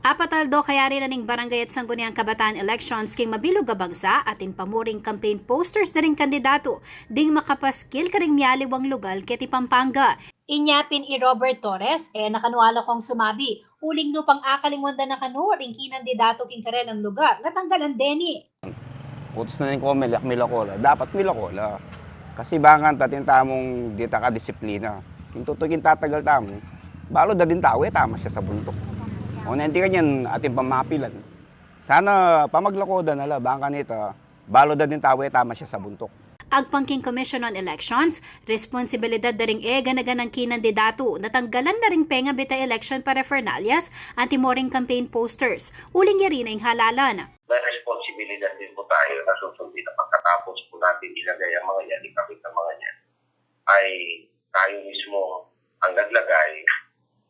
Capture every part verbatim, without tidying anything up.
Apat aldo kayari na ning Barangay at Sangguniang Kabataan elections king mabilug a bansa, atin pa mu ring campaign posters da ring kandidatu ding makapaskil karing mialiwang lugal keti Pampanga. Inya pin i Robert Torres, e na kanu alakong sumabi, uling nupang akalingwan da na kanu ring kinandidatu king karelang lugar, natanggalan deni. Utus na ning Comelec, milako la. Dapat milako la. Kasi bang kanita atin tamung di ta kadisiplina. King tutuking tatagal tamu, balu da ding tau, e tama siya sa buntuk. O nenti kanyan atin pamapilan. Sana pamaglako da na la, bang kanita, balu da ding tau, e tama siya sa buntuk. Agpang king Commission on Elections, responsibilidad da ring e gana-ganang kinandidatu, natanggalan na ring pengabit a election paraphernalias, antimo ring campaign posters, uling yari na ing halalan. May responsibilidad din po tayo na susundin na pagkatapos po natin ilagay ang mga yan, ikabit ang mga yan, ay tayo mismo ang naglagay,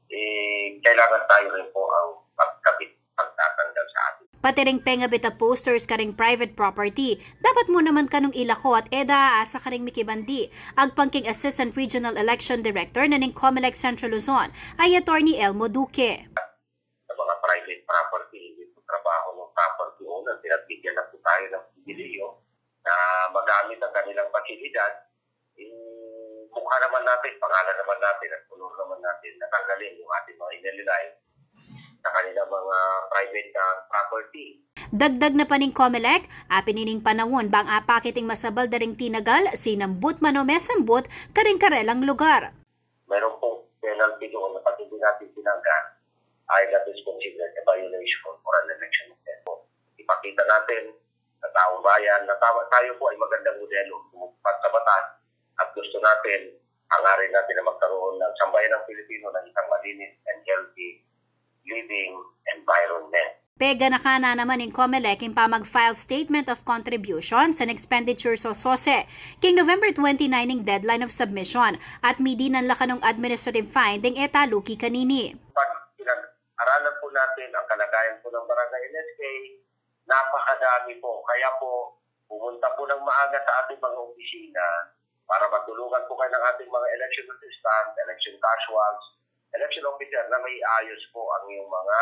eh, kailangan tayo rin po ang pagkabit, pagtatanggal sa atin. Pati ring pengabit a posters karing private property, dapat mu naman kanung ilako at e da aasa karing mikibandi. Agpang king Assistant Regional Election Director na ning Comelec Central Luzon, ay Attorney Elmo Duque. Sa mga private property, hindi po trabaho ng property owner. Pinagbigyan na po tayo ng pribilehiyo na magamit ang kanilang pasilidad. Eh, mukha naman natin, pangalan naman natin, at kulor naman natin, natanggalin yung ating mga inalilayan sa kanilang mga private na property. Dagdag na pa ning Comelec, apin ining panaun bang apakit ing masabal da ring tinagal, sinambut man o mesambut, karing karelang lugar. Meron pong penalty doon na pag hindi natin tinanggal, ay that is considered a violation for an election of the law. Ipakita natin sa taong bayan na tawa, tayo po ay magandang modelo, tumutupad sa batas, at gusto natin, hangarin natin na magkaroon ng sambayan ng Pilipino ng isang malinis and healthy living environment. Peganakan na naman ning Comelec ing pamag-file statement of contributions and expenditures o sose king November twenty-nine ing deadline of submission at midinan la kanung administrative fine ding e taluki kanini. Pag pinag-aralan po natin ang kalagayan po ng barangay L S K, napakadami po. Kaya po, pumunta po ng maaga sa ating mga opisina para matulungan po kayo ng ating mga election assistant, election casuals, election officer na may ayos po ang iyong mga,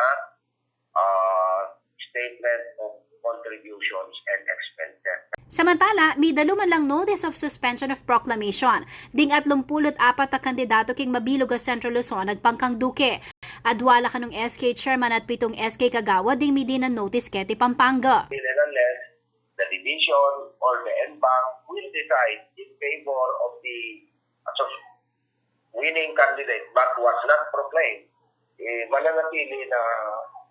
ah, statement of contributions and expenses. Samantala, midalu man lang notice of suspension of proclamation ding atlumpulu't apat a kandidato king mabilug a Central Luzon agpang kang Duque. Adwa la kanung S K chairman at pitung S K kagawad ding midinan notice keti Pampanga. Until and unless the division or the en banc will decide in favor of the, uh, winning candidate but was not proclaimed, eh, mananatili na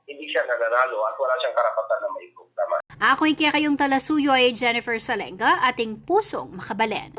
hindi siya nananalo at wala siyang karapatan na maiproklama. Aku ing kekayung talasuyu ay Jennifer Salenga, ating pusong makabalen.